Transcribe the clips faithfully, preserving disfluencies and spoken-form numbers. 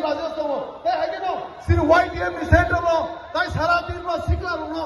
Rajya tongo, tei hai kheno chini Y T F ni central no, tei sara Tripura sikla rok no.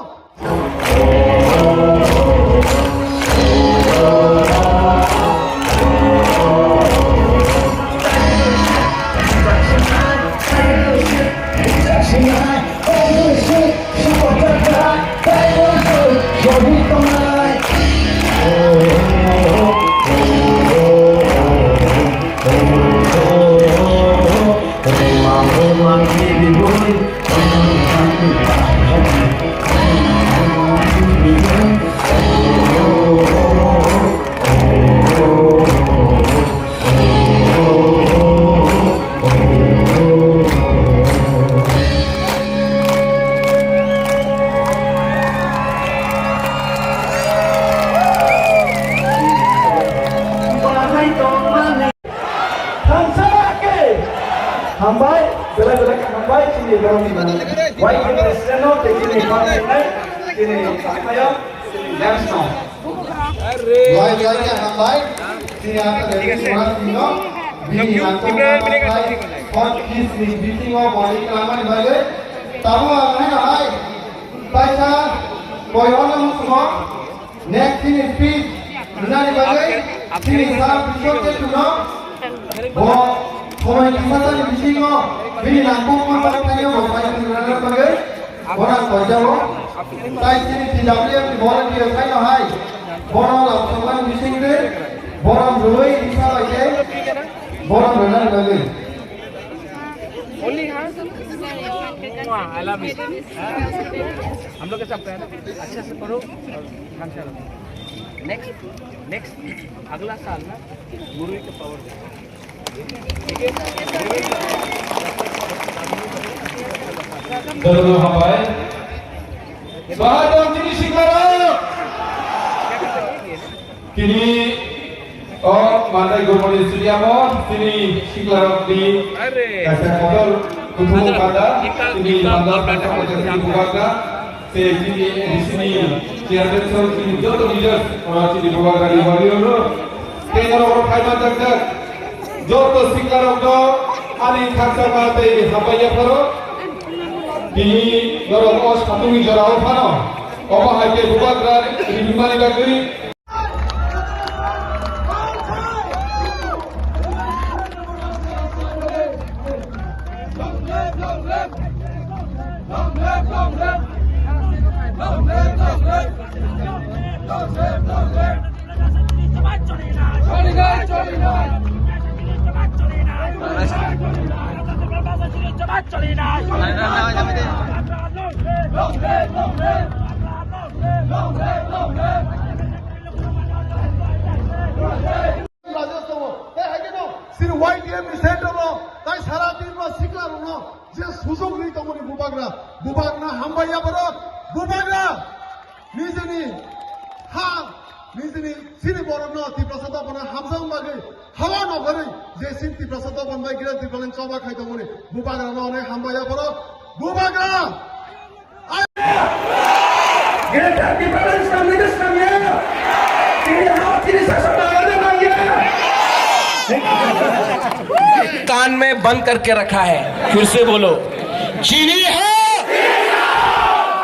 Thansa khe hambai, belai belai khe hambai chini borokni mani. Y K president no tei chini phainai, chini sakhayo, chini dance no. Belai belai khe hambai, chini ata debini mani no, bini nangkukmani hot kiss ni bisingo boni kwlangmani bagwi. Tabuk ang haino hai, paisa, boy ono musumo. Next chini speech rwnani bagwi chini sir Bishop Chetu no bo somoi kisasani bisingo bini nangkukma tongthaio bo paisa rwnani bagwi bono ang koijao. Tai chini T W F ni volunteer phaino hai bono lamsokmani bisingtwi borom rwui risa bai khe borom rwnani bagwi. Only, huh? Mwah, I love you. हम लोग के साथ रहना, अच्छे से पढ़ो और ढंग से रहो। नेक्स्ट, नेक्स्ट, अगला साल ना गुरु के पावर दे। ठीक है? Dorono hambai. Bahadur Jini Sikaro. Tini o mandai gurmani stadium o chini siklarok ni kaisa kotor kuthumung panda, chini panda kaisa kotor chini bubagra, tei chini A D C ni chairman song chini joto leaders oro chini bubagra ni warrior rok. Tei norok oro phai manjak jak joto siklarok no ani khakchangma tei hambai yapharo. Tini norok o satung ni jora o phano omo hai khe bubagra rimani bagwi. Rajya tongo, tei hai kheno chini Y T F ni central o, tai sara Tripura sikla rok no je sujok ri tongmani bubagra, bubagra hambai ya borok, bubagra nijini ha, nijini chini borok no Tiprasa dopha no hamjak bagwi hawa no gari je chini Tiprasa dopha bai gira Tipraland choba khai tongmani bubagra no onek hambai ya borok, bubagra. कान में बंद करके रखा है। फिर से बोलो, चीनी है,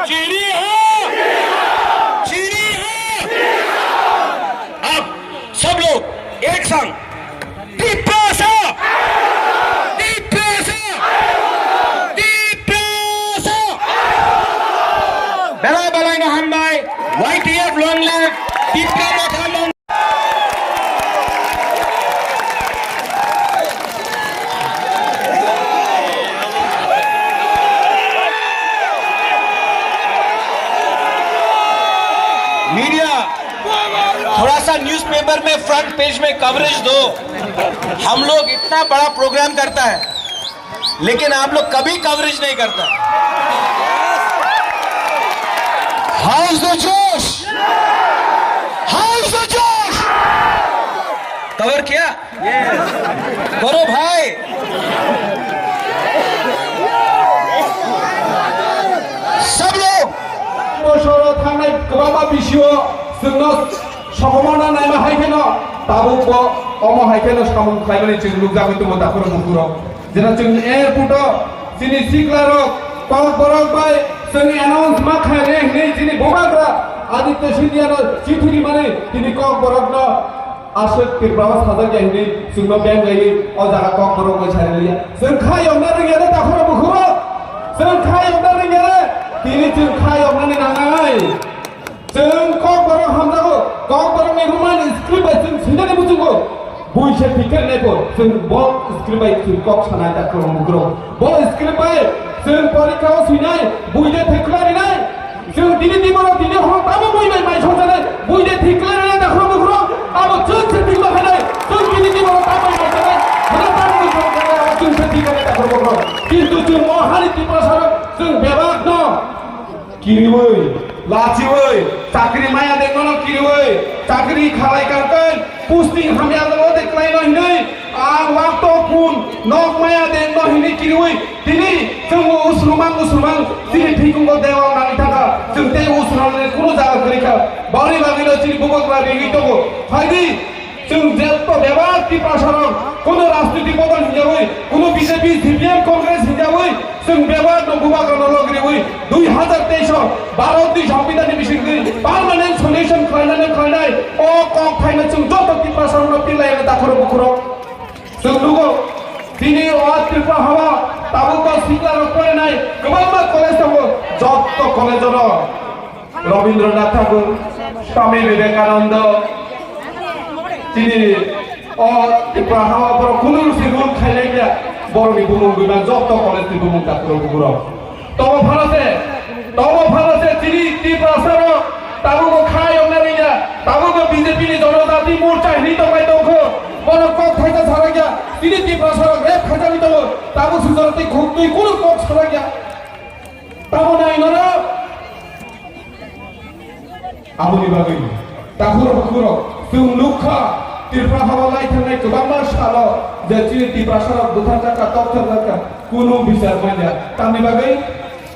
चीनी है, चीनी है। अब सब लोग एक संग, Tiprasa! Tiprasa! Tiprasa! Belai belai no hambai, Y T F long live, Tipra Motha long. Media, थोड़ा सा न्यूज़पेपर में फ्रंट पेज में कवरेज दो। हम लोग इतना बड़ा प्रोग्राम करता है, लेकिन आप लोग कभी कवरेज नहीं करता। How's the Josh? How's the Josh? Cover किया? करो भाई। सब लोग। Bosoro thangnai kwbangma bisio chwngno sokomorna naima hai kheno tabukbo omo hai kheno samung khlaimani chwng nukjagwi tongo dakhoro bukhuro. Jera chwng airport o chini sikla rok Kokborok bai chwng announce ma khainai hinwi chini bubagra Aditya Scindia no chithi rimani tini Kokborok no aswk Tripura o sajak ya hinwi chwngno beng gaiwi o jaga Kokborok bai sari liya. Chwng kha yokna rwngya de takhoro bukhuro. Chwng kha yokna rwngya de tini chwng kha yoknani nangnai. Chwng Kokborok hamjago, Kokborokni Roman script bai chwng swinani muchungo. Buise thikar nebo, chwng bo script bai chwng kok sanai da khorokma bukhurok. Bo script bai chwng porikha o swinai, buide thikla rinai. Chwng tini tiboro tini horo tamo bui bai mai songjanai, buide thikla rinai da khorokma bukhurok. Abo chwng se thikla khainai, chwng tini tiboro tamo mai sanai, hana tamo mai songjanai, abo chwng se thikla rinai da khorokma bukhurok. Kintu chwng o hani Tiprasarok chwng bebak no. Kiriwi, lachiwi, chakri maya dengmano kiriwi, chakri khalai kangkang, posting hamya dolo de klaino hinwi, ang wakto kun nok maya dengno hinwi kiriwi, tini chwng usrumang usrumang, chini thikungo dewal nangwi thangkha, chwng tei usrumani kuno jaga kwrwi kha, boni bagwino chini bubagra rigwi tongo, phaidi, Chwng jotto bebak Tiprasarok, kuno rajnitik bodol hinjawi, kuno B J P, C P M, Congress hinjawi, chwng bebak no bubagrano logriwi, dui hazar teis o Bharat ni Sambidhan ni bisingtwi permanent solution khlainani khlainai, o kok thaino chwng jotto Tiprasarokno pillai ani takhoro bukhuro. Chwng nugo, tini o Tripura hao tabuk o sikla rok porinai kwbangma college tongo, jotto college o no. Rabindranath Tagore, Swami Vivekananda, chini o Tripura hao borok kunu rwsi rule khailai ya, borokni bumung gwiman jotto college ni bumung takhurok bukurok. Tobo phano se, tobo phano se chini Tiprasarok tabukbo kha yokna rwya, tabukbo B J P ni Jonojati Morcha hinwi tongbai tongkho, borok kok thaisa sarakya, chini Tiprasarok rep khaijakwi tongo, tabuk sujaro tei khuk twi kunu kok sarakya. Tamo nai nono? Aboni bagwi takhurok bukhurok chwng nukha, Tripura hao lai thangnai kwbangma salo je chini Tiprasarok butharjakha, tokthokjakha, kunu bichar manya. Tamni bagwi,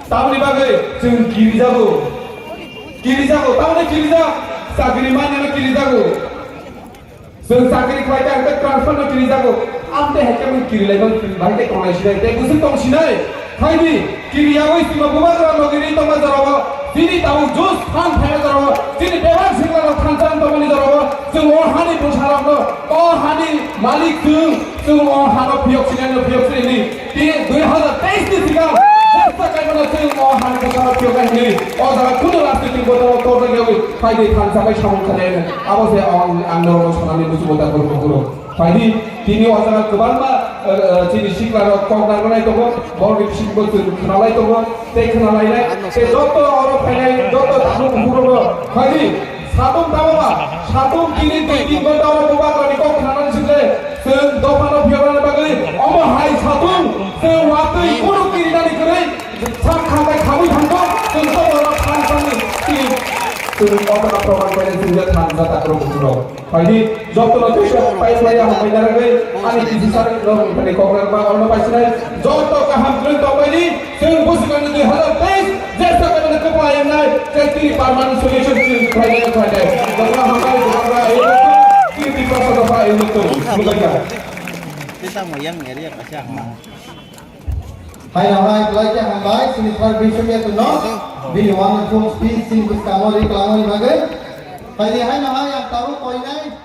tamni bagwi chwng kirijago, kirijago, tamni kirijak, chakri manyano kirijago. Chwng chakri khlai khe ang khe transfer no kiri jago. Amte hai khe mui kiri lai mano, bahai khe tongnai sinai, tei bwswk tong sinai. Phaidi, kiri yaui chwngno bubagra no giri tongma jorao, chini tabuk jus phan phaina jorao, chini bebak sikla no thansa wng tongmani jorao, chwng o hani bwsarok no, o hani malik chwng, chwng o hano phiyok sinai no phiyok sinai ni. Tini dui hazar teis ni sikang jesa kaimano chwng o hani bwsarok phiyok hinwi o jaga kunu rajnitik bodol o torjak yaui phaidi thansa bai samung khainai abo se ang ang norok sanani muchungo da kuru kuru. Phaidi tini o jaga kwbangma, eh, eh, chini sikla rok kok nang nai tongo, borok ni bisingo chwng khna lai tongo, tei khna lai nai, tei joto oro phainai joto takhuk bukhuk rok phaidi. Satung tamo ba, satung tini twi tin ghonta oro bubagrani kok khnanani swngle, chwng dophano phiyoknani bagwi omo hai satung chwng watwi kunu kirinani kwrwi sak khambai khamwi thangkho, chwng tamo oro phan phanni tini chwng omono proman khainai chwngya thansa takhurok bukhurok. Phaidi, jotono teisa pai phlaiya hambai narwgwi ani kisi sarwi rok wngthani kok rwkma orono paisinai joto kaham kwrwng tongbaidi. Chwng bwswkangni dui hazar teis jesa kaimani kwplai wngnai, tei tini permanent solution chwng khlainai khlainai. Kwbangma hambai, kwbangma ei rokno chini Tiprasa dopha ei rokno khulumbaikha. Tisa mo yang area kaisa hama. Haino hai belai khe hambai, chini third bishop ya tuno, bini wonderful speech chini bwskango ri kwlangmani bagwi. Phaidi haino hai ang tabuk koinai.